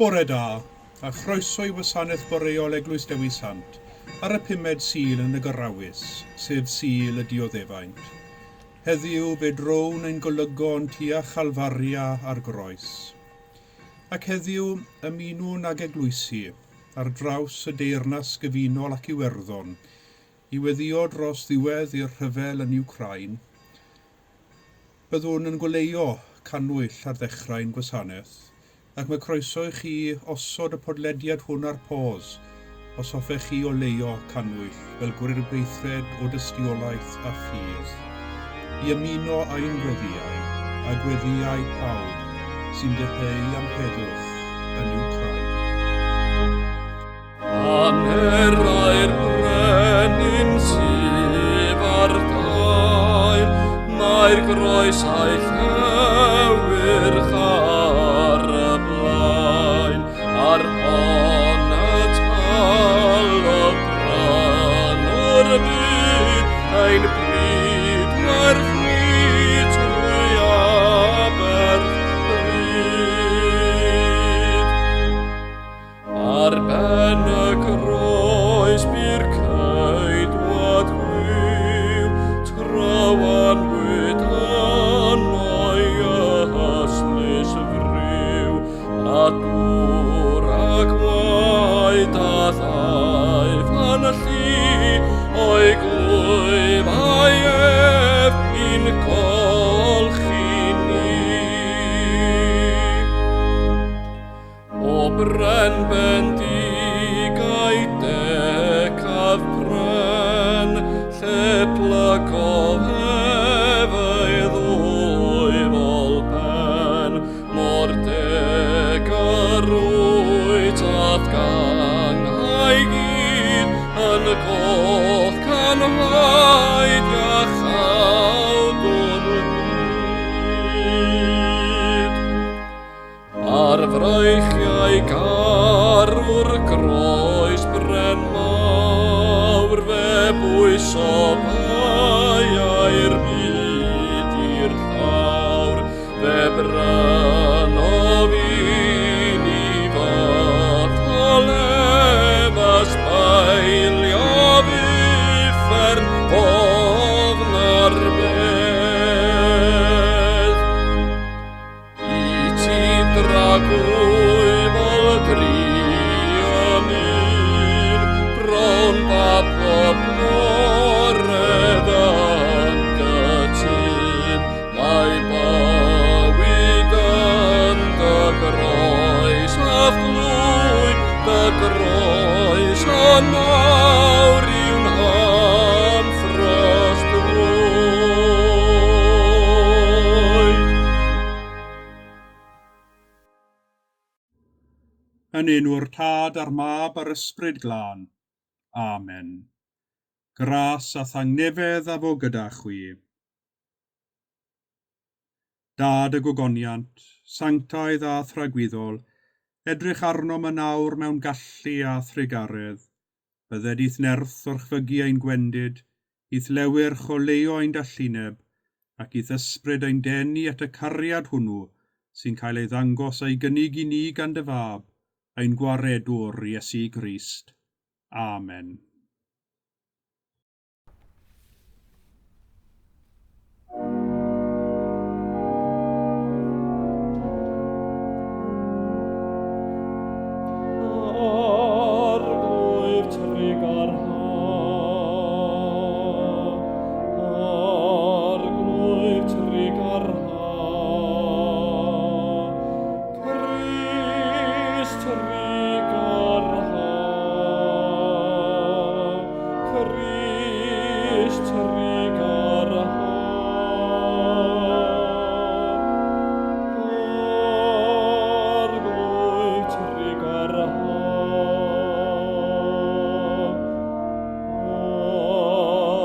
Bore da, a chroeso i wasanaeth boreol Eglwys Dewi Sant ar y pumed Sul yn y Gyrawys, sef Sul y Dioddefaint. Heddiw fe drown ein golygon tua Chalfaria a'r Groes. Ac heddiw ymunwn ag eglwysi ar draws y Deyrnas Gyfunol ac Iwerddon i weddïo dros ddiwedd i'r rhyfel yn Iwcrain. Byddwn yn goleuo cannwyll ar ddechrau ein gwasanaeth, ac mae croeso i chi osod y podlediad hwn ar pause os hoffech chi oleuo cannwyll fel gwirweithred o dystiolaeth a ffydd, i ymuno â'n gweddïau a gweddïau pawb sy'n dyheu am heddwch yn Wcráin. Anerai'r brenin sydd ar dail, mae'r groes a'i llewyrch ar y blaen, ar hon y talodd bran o'r byd, ein bryd werth ni trwy aberth bryd. Ar ben y groes bu'r ceidwad gwiw, trywanwyd arno'i ystlys friw, a dŵr a gwaed a ddaeth yn llu o'i glwyf a'i ef i'n golchi ni. O bren bendigaid decaf pren, lle plygodd ef ei ddwyfol pen, mor deg yr wyt a'th ganghau gyd, yn goch can waed iachawdwr byd. Ar freichiau garw'r groes bren mawr, fe bwyso baiau'r byd i'r llawr, fe brynodd i ni Fethlem, ysbeiliodd uffern ofn ar bedd. I ti dragwyfol gri yn un, bron bapodd moredd yn gytûn, mae bywyd yn dy groes a'th glwy, dy groes yn mawr yw'n hamffrest drwy. Yn enw'r Tad a'r Mab a'r Ysbryd Glân. Amen. Gras a thangnefedd a fo gyda chwi. Dad y gogoniant, sanctaidd a thragwyddol, edrych arnom yn awr mewn gallu a thrugaredd. Bydded i'th nerth orchfygu ein gwendid, i'th lewyrch oleuo ein dallineb, ac i'th ysbryd ein denu at y cariad hwnnw sy'n cael ei ddangos a'i gynnig i ni gan dy fab, ein gwaredwr Iesu Grist. Amen. Arglwydd trugarha, Arglwydd trugarha, Crist trugarha, Crist trugarha. Arglwydd trugarha,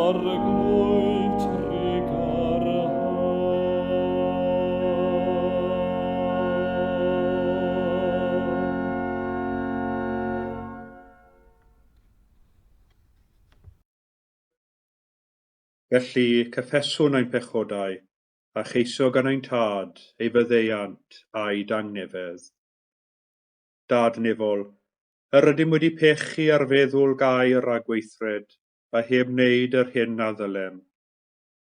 Arglwydd trugarha. Felly, cyffeswn ein pechodau, a cheisio gan ein Tad ei faddeuant a'i dangnefedd. Dad nefol, yr ydym wedi pechu ar feddwl gair a gweithred, a heb wneud yr hyn a ddylem.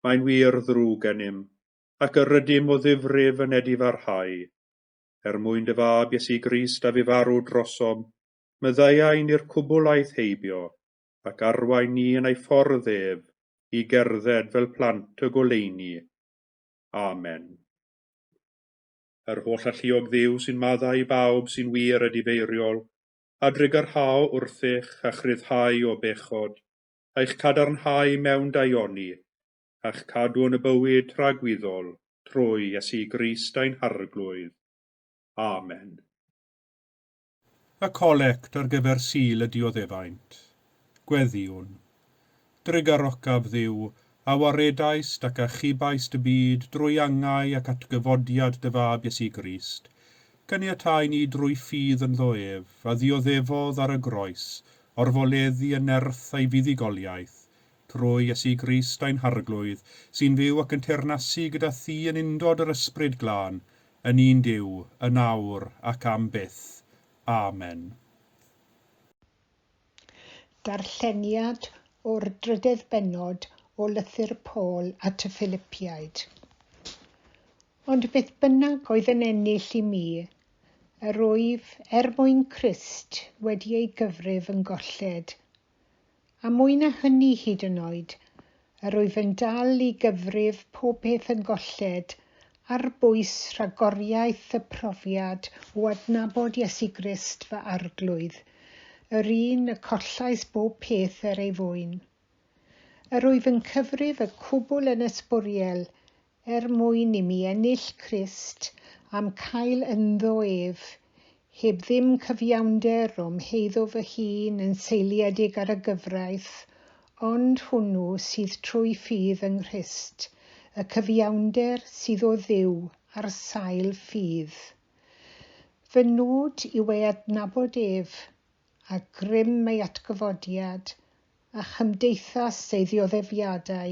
Mae'n wir ddrwg gennym, ac yr ydym o ddifrif yn edifarhau. Er mwyn dy fab Iesu Grist a fu farw drosom, myddaiau ni'r cwbl aeth heibio, ac arwain ni yn ei ffordd ef i gerdded fel plant y goleuni. Amen. Yr holl alluog Dduw sy'n maddau i bawb sy'n wir edifeiriol, a drugarhao wrthych a chryfhau o bechod, a'ch cadarnhau mewn daioni, a'ch cadw yn y bywyd tragwyddol trwy Iesu Grist ein Harglwydd. Amen. Y colect ar gyfer Sul y Dioddefaint. Gweddïwn. Drugarocaf Dduw, a waredaist ac achubaist y byd drwy angau ac atgyfodiad dy fab Iesu Grist, caniatau ni drwy ffydd ynddo ef, a ddioddefodd ar y groes, orfoleddu y nerth a'i fuddugoliaeth, trwy Iesu Grist ein Harglwydd, sy'n fyw ac yn teyrnasu gyda thi yn undod yr Ysbryd Glân, yn un Duw, yn awr ac am byth. Amen. Darlleniad o'r drydedd bennod o lythyr Paul at y Philipiaid. Ond beth bynnag oedd yn ennill i mi, yr wyf er mwyn Crist wedi ei gyfrif yn golled. A mwy na hynny hyd yn oed, yr wyf yn dal i gyfrif pob peth yn golled ar bwys rhagoriaeth y profiad o adnabod Iesu Grist fy Arglwydd, yr un y collais bob peth er ei fwyn. Yr wyf yn cyfrif y cwbl yn ysbwriel er mwyn i mi ennill Crist a'm cael ynddo ef, heb ddim cyfiawnder o'm heiddo fy hun yn seiliedig ar y gyfraith, ond hwnnw sydd trwy ffydd yng Nghrist, y cyfiawnder sydd o Dduw ar sail ffydd. Fy nod yw ei adnabod ef, a grym ei atgyfodiad, a chymdeithas ei ddioddefiadau,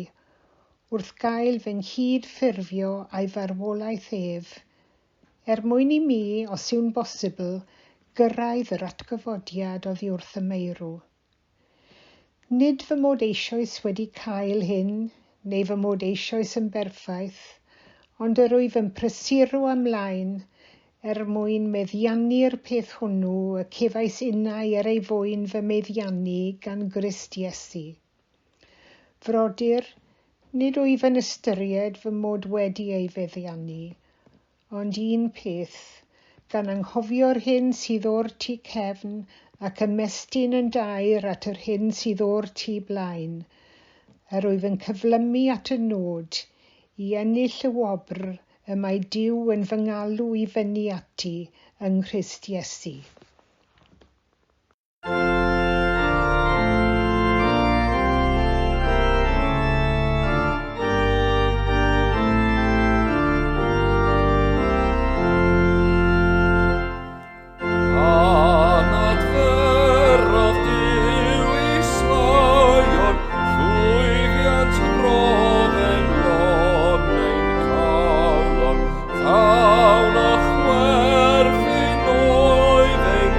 wrth gael fy nghyd-ffurfio a'i farwolaeth ef, er mwyn i mi, os yw'n bosibl, gyrraedd yr atgyfodiad oddi wrth y meirw. Nid fy mod eisoes wedi cael hyn, neu fy mod eisoes yn berffaith, ond yr wyf yn prysuro ymlaen er mwyn meddiannu'r peth hwnnw y cefais innau er ei fwyn fy meddiannu gan Grist Iesu. Frodyr, nid wyf yn ystyried fy mod wedi ei feddiannu, ond un peth, gan anghofio'r hyn sydd o'r tu cefn ac ymestyn yn daer at yr hyn sydd o'r tu blaen, yr wyf yn cyflymu at y nod i ennill y wobr y mae Duw yn fy ngalw i fyny ati yng Nghrist Iesu. Anadferodd Duw i Sion, llwyddiant brofen lon ein calon, llawn a chwerthin oedd ein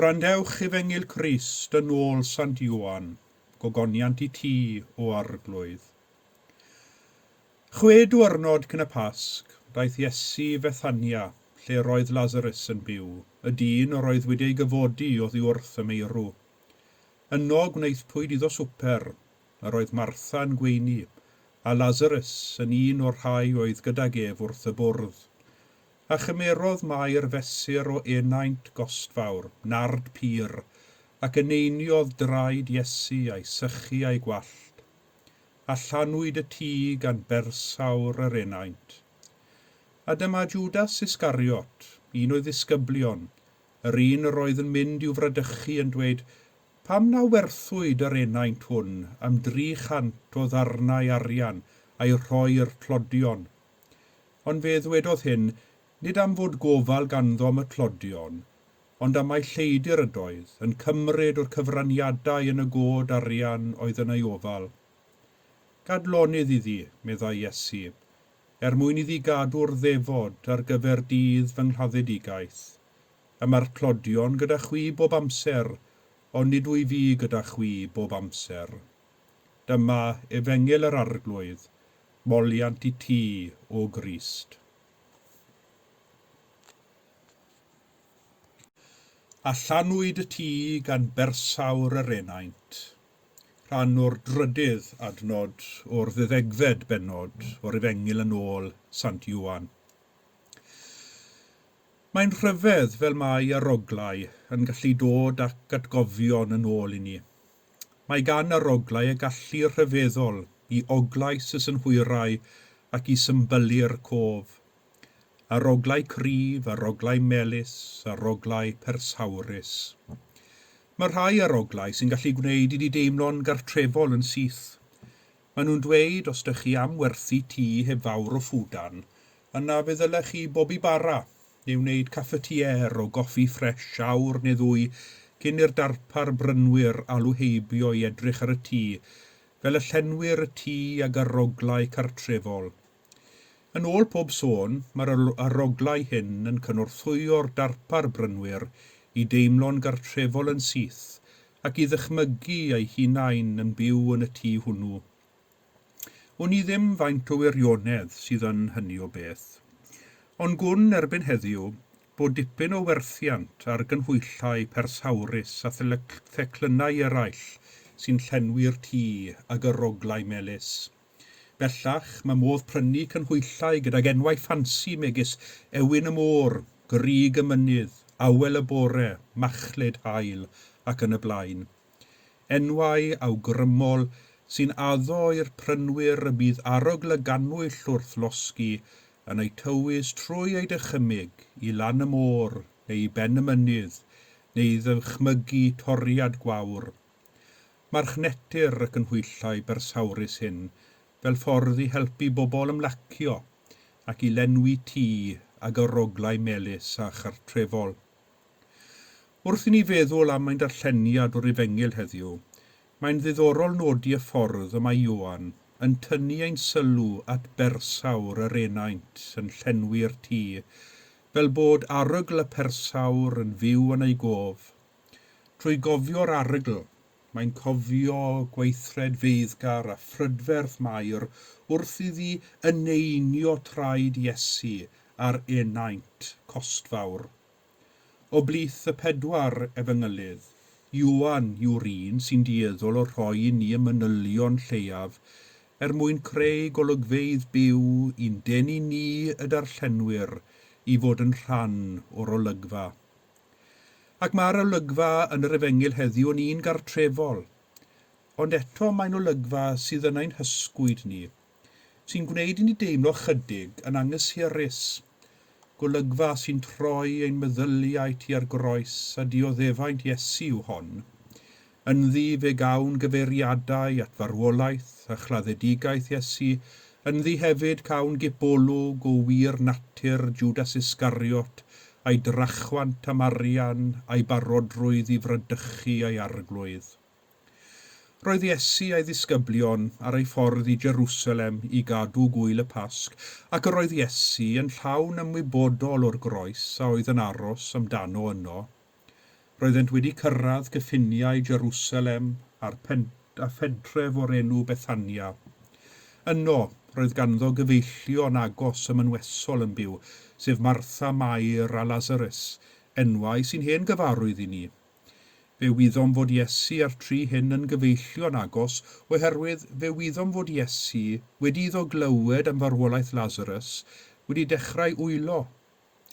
Gwrandewch Efengyl Crist yn ôl Sant Ioan, gogoniant i ti, o Arglwydd. Chwe diwrnod cyn y Pasg, daeth Iesu i Fethania, lle roedd Lasarus yn byw, y dyn yr oedd wedi ei gyfodi oddi wrth y meirw. Yno gwnaethpwyd iddo swper, yr oedd Martha yn gweini, a Lasarus yn un o'r rhai oedd gydag ef wrth y bwrdd. A chymerodd Mair fesur o enaint gostfawr, nard pur, ac eneiniodd draed Iesu a'i sychu a'i gwallt. A llanwyd y tŷ gan bersawr yr enaint. A dyma Jwdas Iscariot, un o'i ddisgyblion, yr un yr oedd yn mynd i'w fradychu yn dweud, Pam na werthwyd yr enaint hwn am 300 o ddarnau arian a'i rhoi i'r tlodion? Ond fe ddwedodd hyn, nid am fod gofal ganddo am y tlodion, ond am mai lleidr ydoedd, yn cymryd o'r cyfraniadau yn y god arian oedd yn ei ofal. Gad lonydd iddi, meddai Iesu, er mwyn iddi gadw'r ddefod ar gyfer dydd fy nghladdedigaeth. Y mae'r tlodion gyda chwi bob amser, ond nid wyf fi gyda chwi bob amser. Dyma Efengyl yr Arglwydd, moliant i ti, o Grist. A llanwyd y tŷ gan bersawr yr enaint. Rhan o'r drydydd adnod o'r ddeuddegfed bennod o'r Efengyl yn ôl Sant Ioan. Mae'n rhyfedd fel mae aroglau yn gallu dod ac atgofion yn ôl i ni. Mae gan aroglau y gallu rhyfeddol i oglais y synhwyrau ac i symbylu'r cof. Aroglau cryf, aroglau melys, aroglau persawrus. Mae rhai aroglau sy'n gallu gwneud i ni deimlo'n gartrefol yn syth. Maen nhw'n dweud os dych chi am werthu tŷ heb fawr o ffwdan, yna fe ddylech chi bobi bara neu wneud cafetière o goffi ffres awr neu ddwy cyn i'r darpar brynwyr alw heibio i edrych ar y tŷ, fel y llenwir y tŷ ag aroglau cartrefol. Yn ôl pob sôn, mae'r aroglau hyn yn cynorthwyo'r darpar brynwyr i deimlo'n gartrefol yn syth ac i ddychmygu eu hunain yn byw yn y tŷ hwnnw. Wn i ddim faint o wirionedd sydd yn hynny o beth. Ond gwn erbyn heddiw bod dipyn o werthiant ar gynhwyllau persawrus a theclynnau eraill sy'n llenwi'r tŷ ag aroglau melys. Bellach, mae modd prynu canhwyllau gydag enwau ffansi megis Ewyn y Môr, Grug y Mynydd, Awel y Bore, Machlud Haul ac yn y blaen. Enwau awgrymol sy'n addo i'r prynwyr y bydd arogl y gannwyll wrth losgi yn eu tywys trwy eu dychymyg i lan y môr neu i ben y mynydd neu i ddychmygu toriad gwawr. Marchnetir y canhwyllau bersawrus hyn fel ffordd i helpu bobl ymlacio ac i lenwi tŷ ag aroglau melys a chartrefol. Wrth i ni feddwl am ein darlleniad o'r Efengyl heddiw, mae'n ddiddorol nodi y ffordd y mae Ioan yn tynnu ein sylw at bersawr yr enaint yn llenwi'r tŷ, fel bod arogl y persawr yn fyw yn ei gof. Trwy gofio'r arogl, mae'n cofio gweithred feiddgar a phrydferth Mair wrth iddi eneinio traed Iesu ar enaint costfawr. O blith y pedwar efengylydd, Ioan yw'r un sy'n dueddol o rhoi i ni y manylion lleiaf er mwyn creu golygfeydd byw i'n denu ni y darllenwyr i fod yn rhan o'r olygfa. Ac mae'r olygfa yn yr Efengyl heddiw yn un gartrefol, ond eto mae'n olygfa sydd yn ein hysgwyd ni, sy'n gwneud i ni deimlo chydig yn anghysurus, golygfa sy'n troi ein meddyliau tua'r groes a dioddefaint Iesu yw hon. Ynddi fe gawn gyfeiriadau at farwolaeth a chladdedigaeth Iesu, ynddi hefyd cawn gipolwg o wir natur Judas Iscariot a'i drachwant am arian a'i barodrwydd i fradychu ei arglwydd. Roedd Iesu a'i ddisgyblion ar ei ffordd i Jerusalem i gadw gŵyl y Pasg, ac yr oedd Iesu yn llawn ymwybodol o'r groes a oedd yn aros amdano yno. Roeddent wedi cyrraedd cyffiniau Jerusalem a'r a phentref o'r enw Bethania. Yno, roedd ganddo gyfeillion agos y mynwesol yn byw, sef Martha, Mair a Lazarus, enwau sy'n hen gyfarwydd i ni. Fe wyddom fod Iesu a'r tri hyn yn gyfeillion agos, oherwydd fe wyddom fod Iesu wedi iddo glywed am farwolaeth Lazarus wedi dechrau wylo.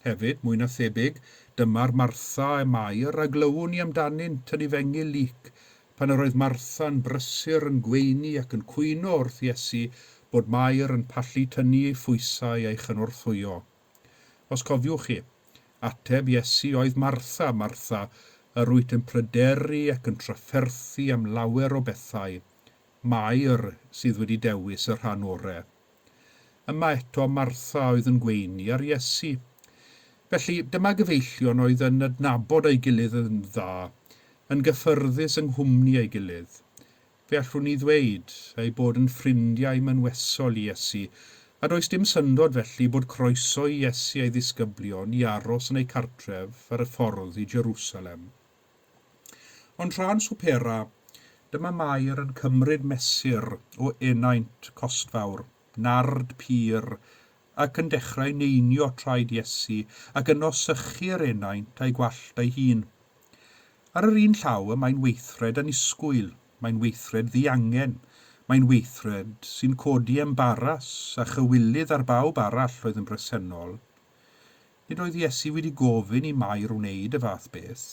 Hefyd, mwy na thebyg, dyma'r Martha a Mair a glywwn ni amdanynt yn Efengyl Luc, pan yr oedd Martha'n brysur yn gweini ac yn cwyno wrth Iesu bod Mair yn pallu tynnu ei phwysau a'i chynorthwyo. Os cofiwch chi, ateb Iesu oedd Martha, Martha, yr wyt yn pryderu ac yn trafferthu am lawer o bethau. Mair sydd wedi dewis y rhan orau. Yma eto Martha oedd yn gweini ar Iesu. Felly, dyma gyfeillion oedd yn adnabod ei gilydd yn dda, yn gyffyrddus yng nghwmni ei gilydd. Fe allwn ni ddweud eu bod yn ffrindiau mynwesol i Iesu, a does dim syndod felly bod croeso i Iesu a'i ddisgyblion i aros yn eu cartref ar y ffordd i Jerusalem. Ond tra'n swpera, dyma Mair yn cymryd mesur o enaint costfawr, nard pur, ac yn dechrau neinio traed Iesu ac yno sychu'r enaint a'i gwallt ei hun. Ar yr un llaw y mae'n weithred annisgwyl, mae'n weithred ddiangen, mae'n weithred sy'n codi embaras a chywilydd ar bawb arall oedd yn bresennol. Nid oedd Iesu wedi gofyn i Mair wneud y fath beth.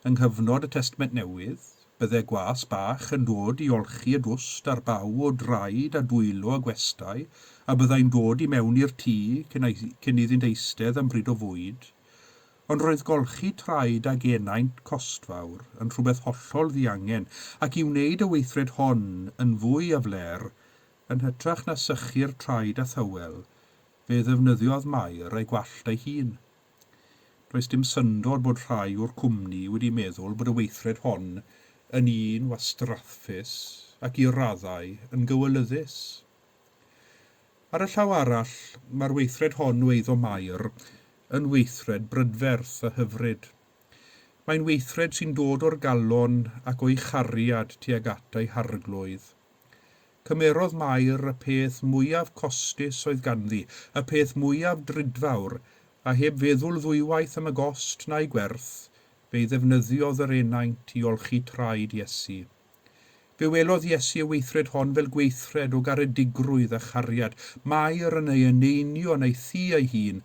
Yng nghyfnod y Testament Newydd, bydde gwas bach yn dod i olchi y dwst ar baw o draed a dwylo y gwestai, a byddai'n dod i mewn i'r tŷ cyn, cyn iddynt eistedd am bryd o fwyd. Ond roedd golchi traed ag enaint costfawr yn rhywbeth hollol ddiangen, ac i wneud y weithred hon yn fwy aflêr, yn hytrach na sychu'r traed â thywel, fe ddefnyddiodd Mair ei gwallt ei hun. Does dim syndod bod rhai o'r cwmni wedi meddwl bod y weithred hon yn un wastraffus ac i raddau yn gywilyddus. Ar y llaw arall, mae'r weithred hon o eiddo Mair yn weithred brydferth a hyfryd. Mae'n weithred sy'n dod o'r galon ac o'i chariad tuag at ei harglwydd. Cymerodd Mair y peth mwyaf costus oedd ganddi, y peth mwyaf drudfawr, a heb feddwl ddwywaith am y gost na'i gwerth, fe'i ddefnyddiodd yr enaint i olchi traed Iesu. Fe welodd Iesu y weithred hon fel gweithred o garedigrwydd a chariad. Mair yn ei eneinio yn ei thŷ ei hun,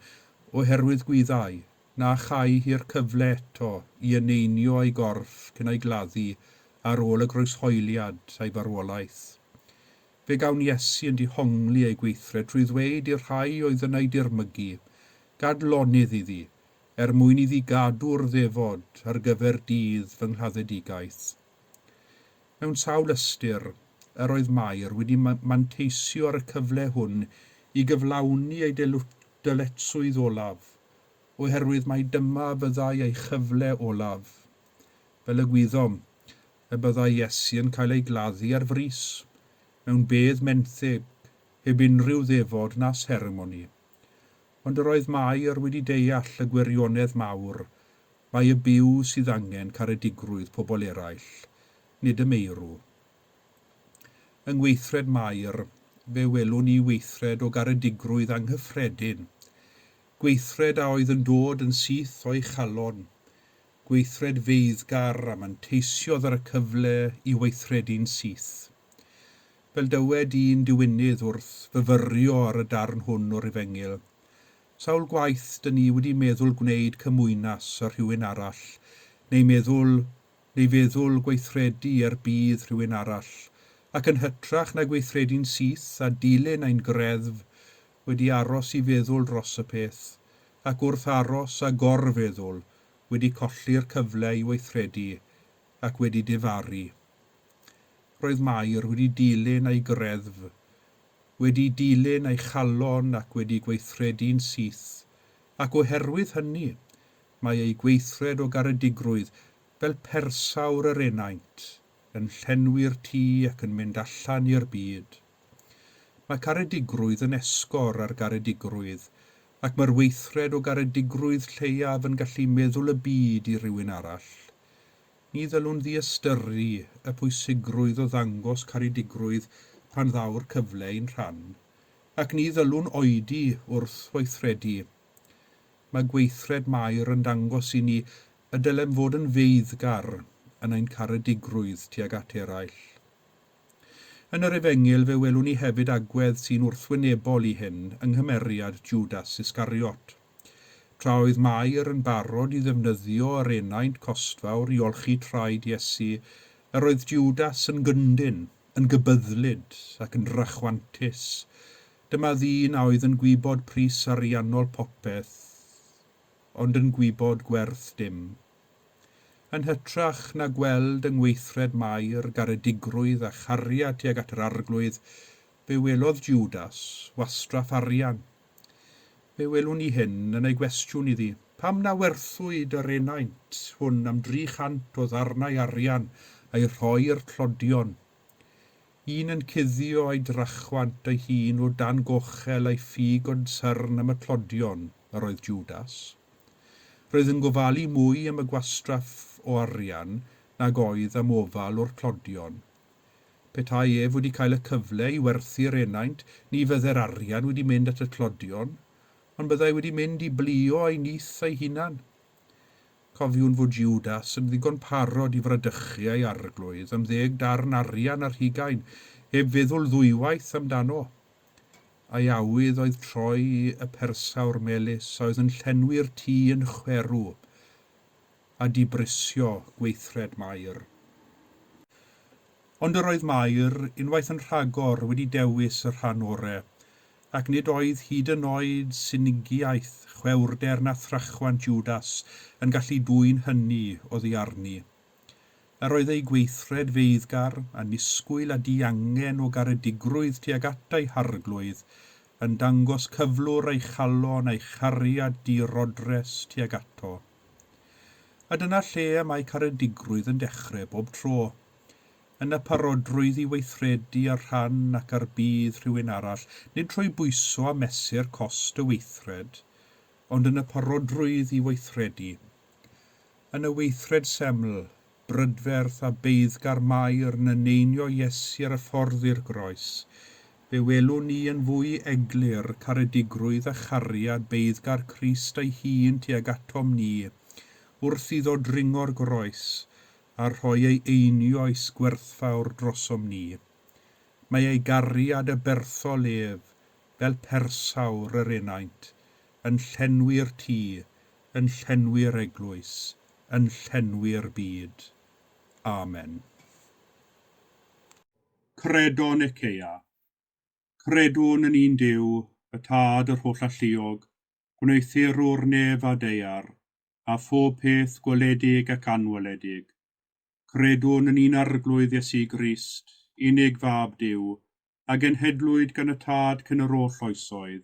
oherwydd gwyddai na chai hi'r cyfle eto i eneinio ei gorff cyn ei gladdu ar ôl y groeshoeliad a'i farwolaeth. Fe gawn Iesu yn dihongli ei gweithred trwy ddweud i'r rhai oedd yn ei dirmygu, gad lonydd iddi, er mwyn iddi gadw'r ddefod ar gyfer dydd fy nghladdedigaeth. Mewn sawl ystyr, yr oedd Mair wedi manteisio ar y cyfle hwn i gyflawni ei dyletswydd olaf, oherwydd mai dyma fyddai ei chyfle olaf. Fel y gwyddom, y byddai Iesu yn cael ei gladdu ar frys, mewn bedd menthyg, heb unrhyw ddefod na seremoni. Ond yr oedd Mair wedi deall y gwirionedd mawr, mai y byw sydd angen caredigrwydd pobl eraill, nid y meirw. Yng ngweithred Mair, fe welwn ni weithred o garedigrwydd anghyffredin, gweithred a oedd yn dod yn syth o'i chalon, gweithred feiddgar a manteisiodd ar y cyfle i weithredu'n syth. Fel dywed un diwinydd wrth fyfyrio ar y darn hwn o'r Efengyl, sawl gwaith dyn ni wedi meddwl gwneud cymwynas â rhywun arall, neu meddwl neu feddwl gweithredu er budd rhywun arall, ac yn hytrach na gweithredu'n syth a dilyn ein greddf, wedi aros i feddwl dros y peth, ac wrth aros a gorfeddwl, wedi colli'r cyfle i weithredu ac wedi difaru. Roedd Mair wedi dilyn ei greddf, wedi dilyn ei chalon ac wedi gweithredu'n syth, ac oherwydd hynny, mae ei gweithred o garedigrwydd fel persawr yr enaint, yn llenwi'r tŷ ac yn mynd allan i'r byd. Mae caredigrwydd yn esgor ar garedigrwydd, Ac mae'r weithred o garedigrwydd lleiaf yn gallu meddwl y byd i rywun arall. Ni ddylwn ddiystyru y pwysigrwydd o ddangos caredigrwydd pan ddaw'r cyfle i'n rhan, ac ni ddylwn oedi wrth weithredu. Mae gweithred Mair yn dangos i ni y dylem fod yn feiddgar yn ein caredigrwydd tuag at eraill. Yn yr Efengyl fe welwn ni hefyd agwedd sy'n wrthwynebol i hyn yng nghymeriad Judas Iscariot. Tra oedd Mair yn barod i ddefnyddio yr enaint costfawr i olchi traed Iesu, yr oedd Judas yn gyndyn, yn gybyddlyd ac yn rachwantus. Dyma ddyn a oedd yn gwybod pris ariannol popeth, ond yn gwybod gwerth dim. Yn hytrach na gweld yng ngweithred Mair garedigrwydd a chariad tuag at yr Arglwydd, fe welodd Judas wastraff arian. Fe welwn ni hyn yn ei gwestiwn iddi, Pam na werthwyd yr enaint hwn am 300 o ddarnau arian a'i rhoi i'r tlodion? Un yn cuddio ei drachwant ei hun o dan gochel ei ffug gonsyrn am y tlodion, yr oedd Judas. Roedd yn gofalu mwy am y gwastraff o arian nag oedd am ofal o'r tlodion. Petai ef wedi cael y cyfle i werthu'r enaint, ni fydde'r arian wedi mynd at y tlodion, ond byddai wedi mynd i blio ei nyth ei hunan. Cofiwn fod Judas yn ddigon parod i fradychu ei arglwydd am ddeg darn arian ar hugain, heb feddwl ddwywaith amdano. A'i awydd oedd troi y persawr melys a oedd yn llenwi'r tŷ yn chwerw, a dibrisio gweithred Mair. Ond yr oedd Mair, unwaith yn rhagor, wedi dewis y rhan ore, ac nid oedd hyd yn oed sinigiaeth, chwewrder na thrachwant Judas yn gallu dwyn hynny oddi arni. Yr oedd ei gweithred feiddgar, annisgwyl a diangen o garedigrwydd tuag at ei harglwydd yn dangos cyflwr ei chalon a'i chariad dirodres tuag ato. A dyna lle y mae caredigrwydd yn dechrau bob tro. Yn y parodrwydd i weithredu ar rhan ac ar budd rhywun arall, nid trwy bwyso a mesur cost y weithred, ond yn y parodrwydd i weithredu. Yn y weithred seml, brydferth a beiddgar Mair yn eneinio Iesu ar y ffordd i'r groes, fe welwn ni yn fwy eglur caredigrwydd a chariad beiddgar Crist ei hun tuag atom ni, wrth iddo dringo'r groes a rhoi ei einioes gwerthfawr drosom ni. Mae ei gariad aberthol ef, fel persawr yr enaint, yn llenwi'r tŷ, yn llenwi'r eglwys, yn llenwi'r byd. Amen. Credo Nicaea. Credwn yn un Duw, y Tad yr Hollalluog, gwneuthurwr nef a daear, a phob peth gweledig ac anweledig. Credwn yn un Arglwydd Iesu Grist, unig Fab Duw, a genhedlwyd gan y Tad cyn yr oll oesoedd,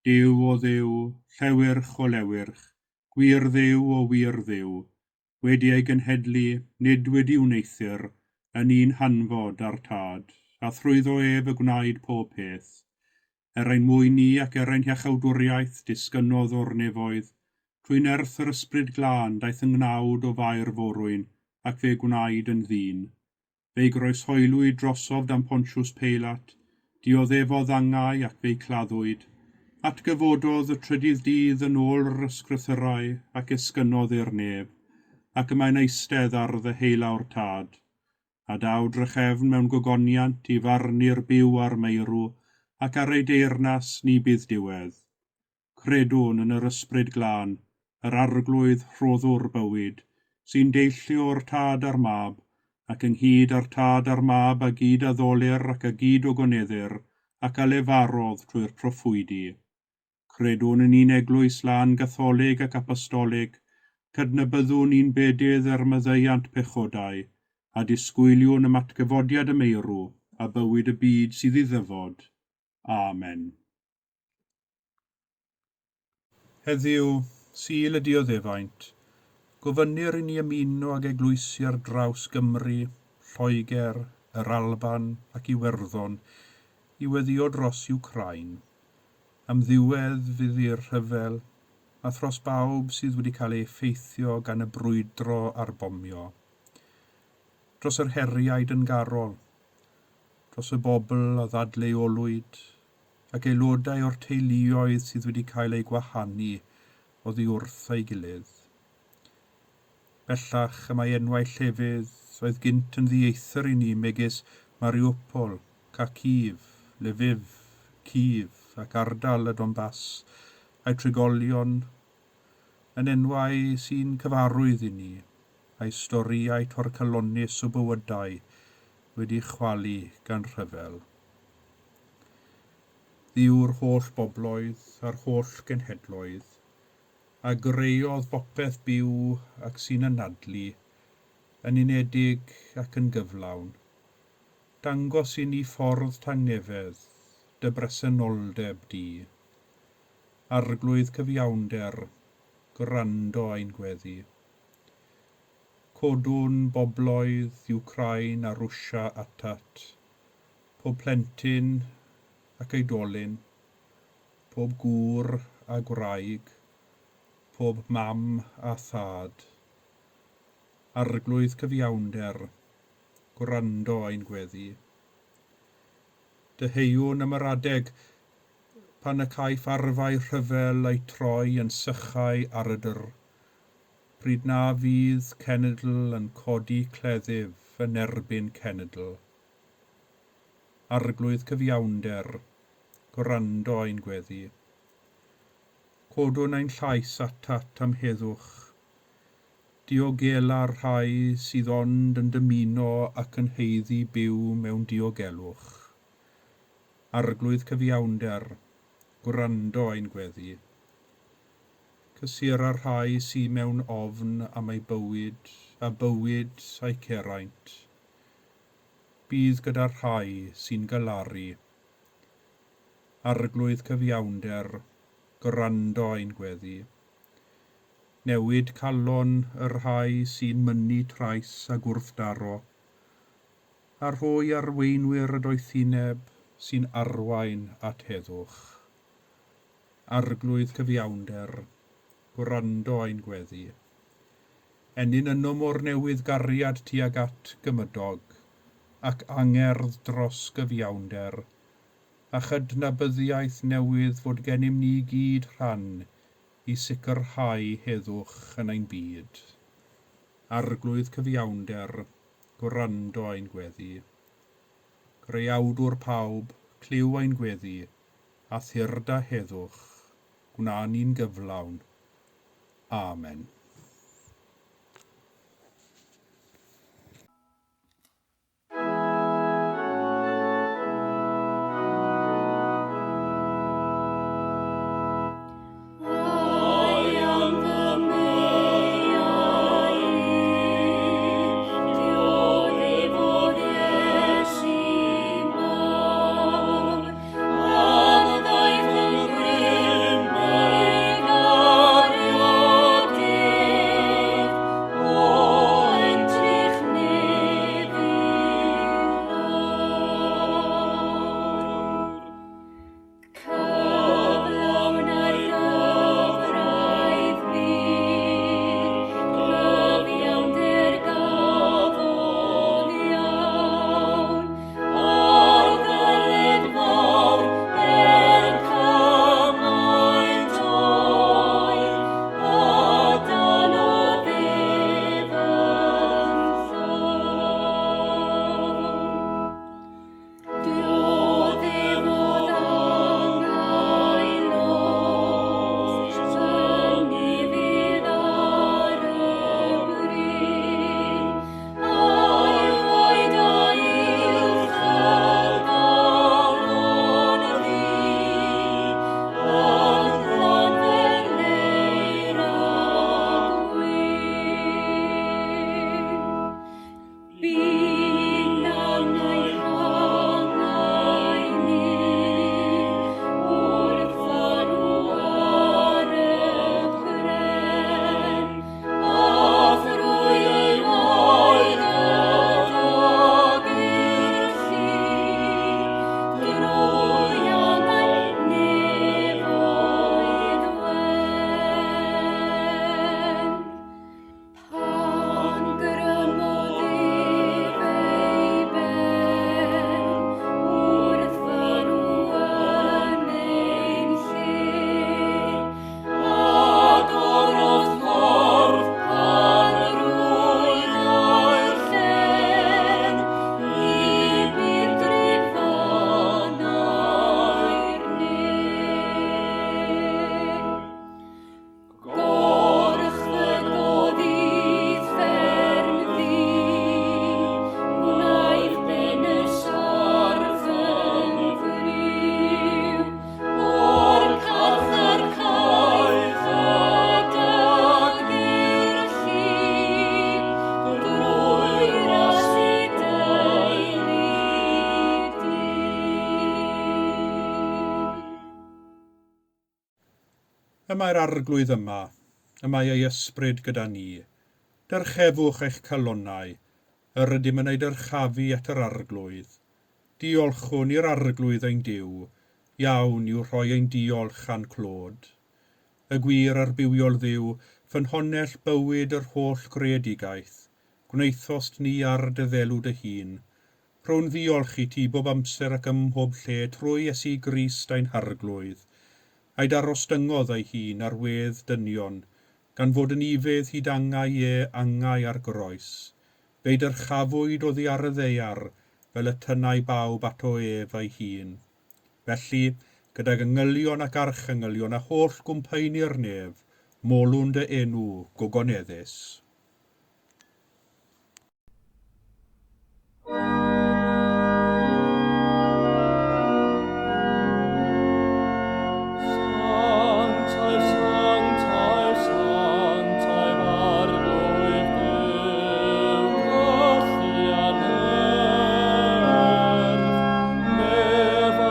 Duw o Dduw, llewyrch o lewyrch, gwir Dduw o wir Dduw, wedi ei genhedlu, nid wedi wneuthur, yn un hanfod â'r Tad, a thrwyddo ef y gwnaed pob peth. Er ein mwyn ni ac er ein hiachawdwriaeth, disgynnodd o'r nefoedd, trwy nerth yr Ysbryd Glân daeth yng ngnawd o Fair Forwyn, ac fe gwnaed yn ddyn. Fe'i groeshoelwyd drosof dan Pontius Peilat, dioddefodd angau ac fe'i claddwyd. Atgyfododd y trydydd dydd yn ôl yr ysgrythurau ac esgynnodd i'r nef, ac y mae'n eistedd ar ddeheulaw'r Tad. A daw drachefn mewn gogoniant i farnu'r byw a'r meirw, ac ar ei deyrnas ni bydd diwedd. Credwn yn yr Ysbryd Glân, yr Arglwydd rhoddwr bywyd, sy'n deillio o'r Tad a'r Mab, ac ynghyd â'r Tad a'r Mab a gyd-addolir ac a gyd-ogoneddir, ac a lefarodd trwy'r proffwydi. Credwn yn un Eglwys lân Gatholig ac Apostolig, cydnabyddwn un bedydd er maddeuant pechodau, a disgwyliwn am atgyfodiad y meirw a bywyd y byd sydd i ddyfod. Amen. Heddiw, Sul y Dioddefaint, gofynnir i ni ymuno ag eglwysi ar draws Gymru, Lloegr, yr Alban ac Iwerddon i weddïo dros Wcráin. Am ddiwedd fydd i'r rhyfel, a thros bawb sydd wedi cael ei effeithio gan y brwydro a'r bomio. Dros yr heriau dyngarol, dros y bobl a ddadleolwyd, ac aelodau o'r teuluoedd sydd wedi cael eu gwahanu oddi wrth ei gilydd. Bellach y mae enwau llefydd oedd gynt yn ddieithr i ni megis Mariupol, Kharkiv, Lviv, Kiev ac ardal y Donbass a'i trigolion yn enwau sy'n cyfarwydd i ni, a'i storïau torcalonnus o bywydau wedi chwalu gan rhyfel. Dduw'r holl bobloedd a'r holl genhedloedd, a greodd bopeth byw ac sy'n anadlu, yn unedig ac yn gyflawn. Dangos i ni ffordd tangnefedd, dy bresenoldeb di. Arglwydd cyfiawnder, gwrando ein gweddi. Codwn bobloedd Wcráin a Rwsia atat, pob plentyn ac oedolyn, pob gŵr a gwraig, pob mam a thad. Arglwydd cyfiawnder, gwrando ein gweddi. Dyheuwn am yr adeg pan y caiff arfau rhyfel eu troi yn sychau arydr, pryd na fydd cenedl yn codi cleddyf yn erbyn cenedl. Arglwydd cyfiawnder, gwrando ein gweddi. Codwn ein llais atat am heddwch. Diogela'r rhai sydd ond yn dymuno ac yn haeddu byw mewn diogelwch. Arglwydd cyfiawnder, gwrando ein gweddi. Cysura'r rhai sydd mewn ofn am eu bywyd a bywyd a'u ceraint. Bydd gyda'r rhai sy'n galaru. Arglwydd cyfiawnder, gwrando ein gweddi. Newid calon y rhai sy'n mynnu trais a gwrthdaro, a rhoi arweinwyr y doethineb sy'n arwain at heddwch. Arglwydd cyfiawnder, gwrando ein gweddi. Ennyn ynom o'r newydd gariad tuag at gymydog, ac angerdd dros gyfiawnder, a chydnabyddiaeth newydd fod gennym ni gyd rhan i sicrhau heddwch yn ein byd. Arglwydd cyfiawnder, gwrando ein gweddi. Creawdwr pawb, clyw ein gweddi, a thyrd â heddwch, gwna ni'n gyflawn. Amen. Ai am fy meiau i, dioddefodd Iesu mawr, a ddaeth yn grym ei gariad. Y mae'r Arglwydd yma, y mae ei ysbryd gyda ni. Dyrchefwch eich calonnau, yr ydym yn ei dyrchafu at yr Arglwydd. Diolchwn i'r Arglwydd ein Duw, iawn yw rhoi ein diolch a'n clod. Y gwir a'r bywiol Dduw, ffynhonnell bywyd yr holl greadigaeth, gwnaethost ni ar dy ddelw dy hun. Rhown ddiolch i ti bob amser ac ym mhob lle trwy Iesu Grist ein Harglwydd. A'i darostyngodd ei hun ar wedd dynion, gan fod yn ufudd hyd angau, ie, angau ar groes. Fe'i dyrchafwyd oddi ar y ddaear, fel y tynnai bawb ato ef ei hun. Felly, gydag angylion ac archangylion a holl gwmpaenu'r nef, molwn dy enw gogoneddus. Sanctaidd, sanctaidd, sanctaidd, Arglwydd Duw, gallu a nerth, nef a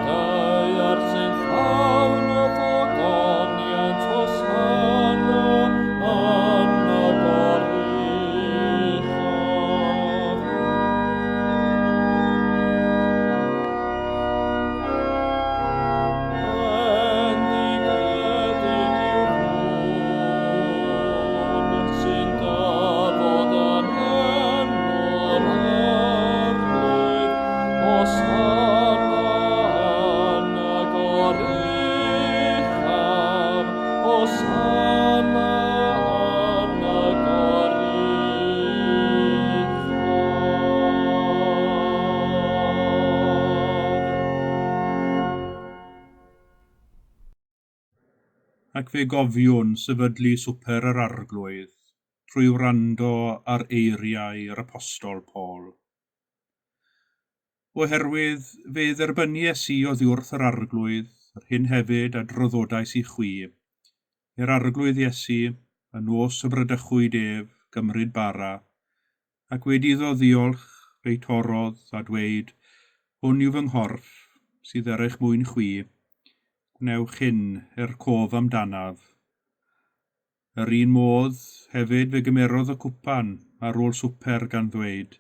daear sy'n llawn o ogoniant, Hosanna yn y goruchaf. Bendigedig yw'r hwn sy'n dyfod yn enw'r Arglwydd, Hosanna yn y goruchaf, Hosanna yn y goruchaf. Ac fe gofiwn sefydlu swper yr Arglwydd trwy wrando ar eiriau yr Apostol Paul. Oherwydd fe dderbyniais i oddi wrth yr Arglwydd yr hyn hefyd a draddodais i chwi, i'r Arglwydd Iesu, y nos y bradychwyd ef, gymryd bara, ac wedi iddo ddiolch, fe'i torrodd a dweud, Hwn yw fy nghorff, sydd er eich mwyn chwi. Gwnewch hyn er cof amdanaf. Yr un modd, hefyd fe gymerodd y cwpan ar ôl swper gan ddweud,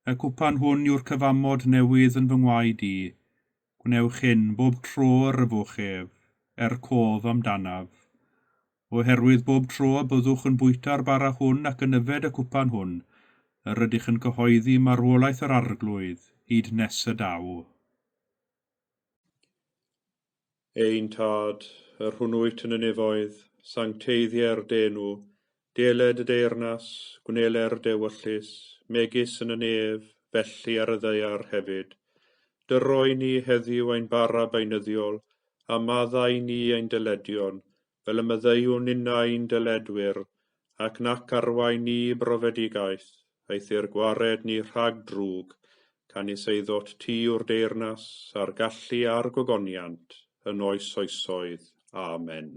Y cwpan hwn yw'r cyfamod newydd yn fy ngwaed i. Gwnewch hyn bob tro yr yfwch ef, er cof amdanaf. Oherwydd bob tro y byddwch yn bwyta'r bara hwn ac yn yfed y cwpan hwn, yr ydych yn cyhoeddi marwolaeth yr Arglwydd hyd nes y daw. Ein Tad, yr hwn wyt yn y nefoedd, sancteiddier dy enw, deled y deyrnas, gwneler dy ewyllys, megis yn y nef, felly ar y ddaear hefyd. Dyroi ni heddiw ein bara beunyddiol, a maddau ni ein dyledion, fel y maddeuwn ninnau'n dyledwyr, ac nac arwain ni i brofedigaeth, eithr gwared ni rhag drwg, canys eiddot ti yw'r deyrnas, a'r gallu a'r gogoniant, yn oes oesoedd. Amen.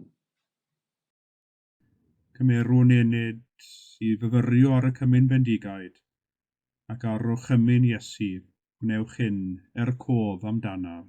Cymerwn ennyd i fyfyrio ar y cymun bendigaid, ac ar orchymyn Iesu, gwnewch hyn er cof amdanaf.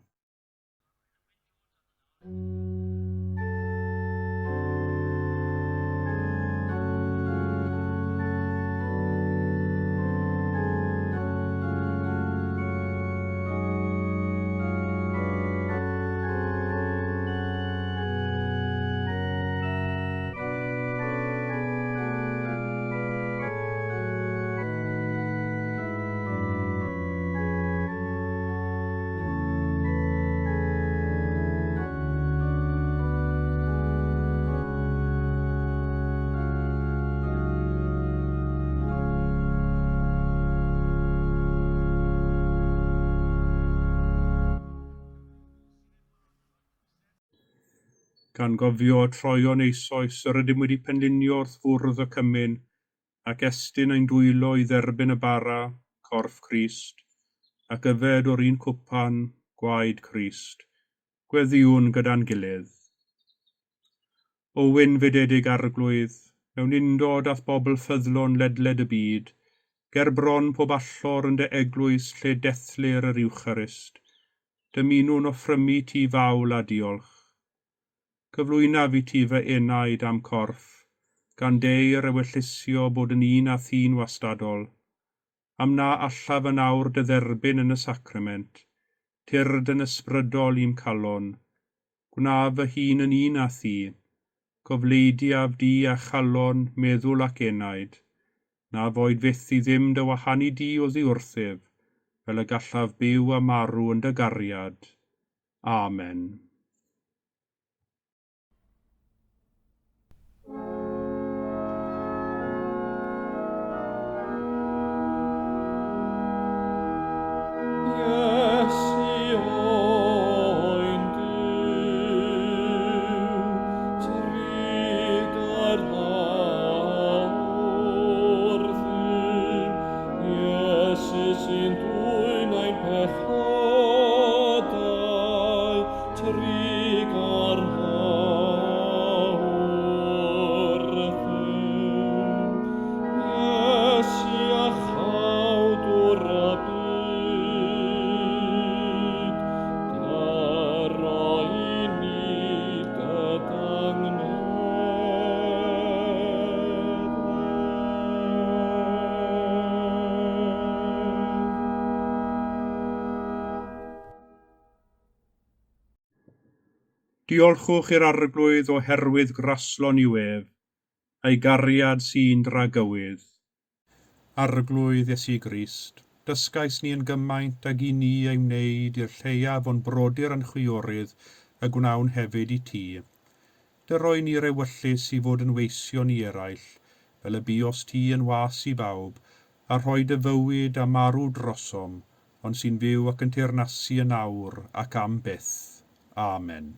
Gan gofio y troeon eisoes yr ydym wedi penlinio wrth fwrdd y cymun, ac estyn ein dwylo i dderbyn y bara, corff Crist, ac yfed o'r un cwpan, gwaed Crist, gweddïwn gyda'n gilydd. O wynfydedig Arglwydd, mewn undod â'th bobl ffyddlon ledled y byd, ger bron pob allor yn dy eglwys lle dethlir yr Eucharist, dymunwn offrymu ti fawl a diolch. Cyflwynaf i ti fy enaid a'm corff, gan deir ewyllysio bod yn un â thi'n wastadol. Am na allaf yn awr dy dderbyn yn y sacrament, tyrd yn ysbrydol i'm calon. Gwnaf fy hun yn un â thi. Cofleidiaf di a chalon, meddwl ac enaid. Na foed fyth i ddim dy wahanu di oddi wrthyf, fel y gallaf byw a marw yn dy gariad. Amen. Iesu oen Duw, trugarha wrthym. Iesu sy'n dwyn ein pechodau, trugarha wrthym. Iesu a chawdwr y byd, dyro i ni dy dangnefedd. Diolchwch i'r Arglwydd oherwydd graslon yw ef, a'i gariad sy'n dragywydd. Arglwydd Iesu Grist, dysgais ni yn gymaint ag i ni ei wneud i'r lleiaf o'n brodyr a'n chwiorydd y gwnawn hefyd i ti. Dyroi ni'r ewyllys i fod yn weision i eraill, fel y buost ti yn was i bawb, a rhoi dy fywyd a marw drosom, ond sy'n fyw ac yn teyrnasu yn awr ac am byth. Amen.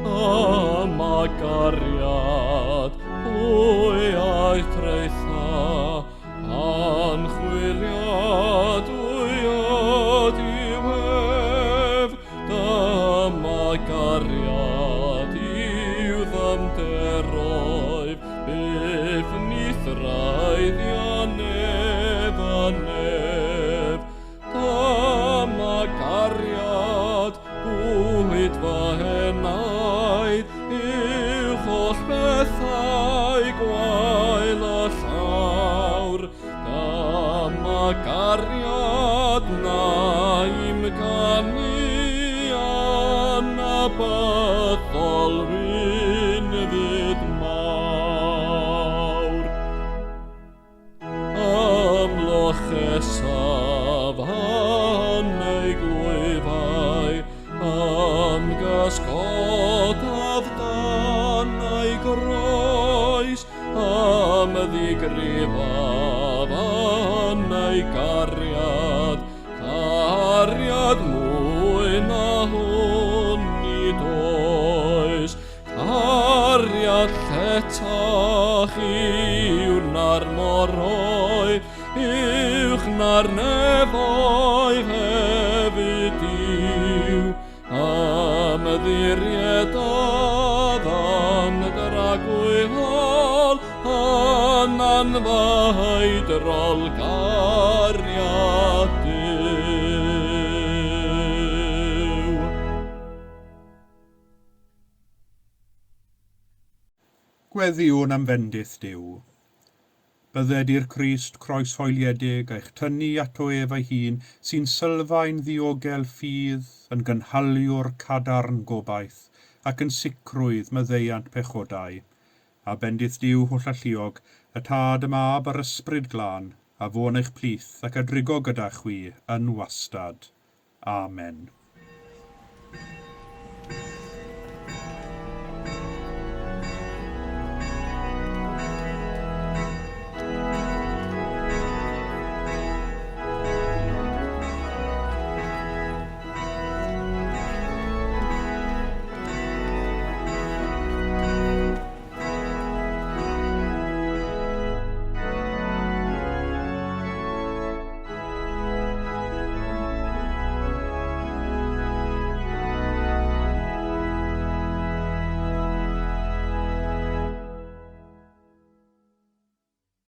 Dyma gariad, pwy a'i traetha, anchwiliadwy ydyw ef. Dyma gariad i'w ddyfnderoedd, byth ni thraeddia nef a nef. Dyma gariad, bwyd fy henaid, uwch holl bethau gwael y llawr. Dyma gariad na i'm canu anabyddol rynfyd mawr. Ymlochesaf yn ei glwyfau, ymgysgodaf dan ei groes, ymddigrifaf yn ei gariad, cariad mwy na hwn nid oes. Cariad lletach yw na'r moroedd, uwch na'r nefoedd hefyd yw. Ymddiriedaf yn dragwyddol, yn anfeidrol gariad Duw. Gweddïwn am fendith Duw. Bydded i'r Crist croeshoeliedig eich tynnu ato ef ei hun, sy'n sylfaen ddiogel ffydd, yn gynhaliwr cadarn gobaith, ac yn sicrwydd maddeuant pechodau. A bendith Duw hollalluog, y Tad, y Mab a'r Ysbryd Glân, a fo yn eich plith ac a drigo gyda chwi yn wastad. Amen.